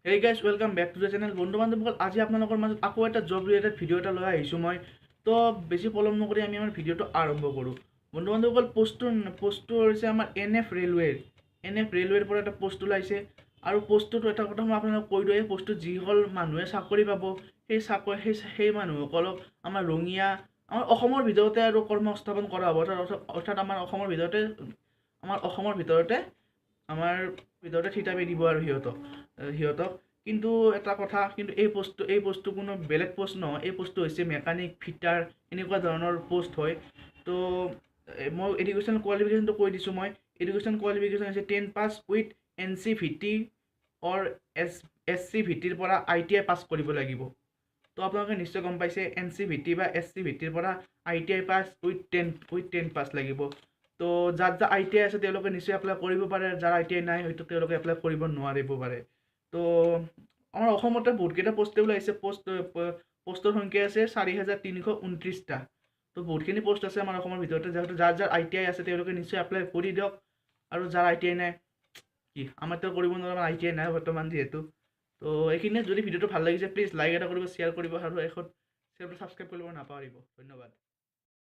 Hey guys, welcome back to the channel. বন্ধু বান্ধৱীসকল, আজি আপোনালোকৰ মাজত আকৌ এটা জব ৰিলেটেড ভিডিঅ' এটা লৈ আহিছোঁ মই। তো বেছি পলম নকৰি আমি আমাৰ ভিডিঅ'টো আৰম্ভ কৰোঁ। বন্ধু বান্ধৱীসকল, পষ্টটো হৈছে আমাৰ এন এফ ৰেলৱেৰ পৰা এটা পষ্ট ওলাইছে। আৰু পষ্টটোতো এটা কথা মই আপোনালোকক কৈ দিওঁ, এই পষ্টটোত যিসকল মানুহে চাকৰি পাব, সেই চাকৰি সেই সেই মানুহসকলক আমাৰ ৰঙিয়া, আমাৰ অসমৰ ভিতৰতে আৰু কৰ্মসংস্থাপন কৰা হ'ব। অৰ্থাৎ আমাৰ অসমৰ ভিতৰতে আমাৰ ভিতৰতে থিতাপি দিব আৰু সিহঁতক। কিন্তু এটা কথা কিন্তু, এই পষ্টটো কোনো বেলেগ পষ্ট নহয়। এই পষ্টটো হৈছে মেকানিক, ফিটাৰ, এনেকুৱা ধৰণৰ পষ্ট হয়। তো মই এডুকেশ্যন কোৱালিফিকেশ্যনটো কৈ দিছোঁ মই। এডুকেশ্যন কোৱালিফিকেশ্যন হৈছে 10 pass with NCVT or SCVTৰ পৰা আইটিআই পাছ কৰিব লাগিব। তো আপোনালোকে নিশ্চয় গম পাইছে, এনচিভিটি বা এছচিভিটিৰ পৰা ITI pass with 10 pass লাগিব। তো যাৰ যাৰ আইটিআই আছে, তেওঁলোকে নিশ্চয় এপ্লাই কৰিব পাৰে। যাৰ আইটিআই নাই, হয়তো তেওঁলোকে এপ্লাই কৰিব নোৱাৰিব পাৰে। তো আমাৰ অসমতে বহুতকেইটা পষ্টে ওলাইছে। পষ্টৰ সংখ্যা আছে 4329টা। তো বহুতখিনি পষ্ট আছে আমাৰ অসমৰ ভিতৰতে। যিহেতু যাৰ যাৰ আইটিআই আছে, তেওঁলোকে নিশ্চয় এপ্লাই কৰি দিয়ক। আৰু যাৰ আইটিআই নাই, কি আমাৰতো কৰিব নোৱাৰোঁ, আমাৰ আইটিআই নাই বৰ্তমান যিহেতু। তো এইখিনিয়ে। যদি ভিডিঅ'টো ভাল লাগিছে, প্লিজ লাইক এটা কৰিব, শ্বেয়াৰ কৰিব আৰু এখন চেনেলটো ছাবস্ক্ৰাইব কৰিব নাপাহৰিব। ধন্যবাদ।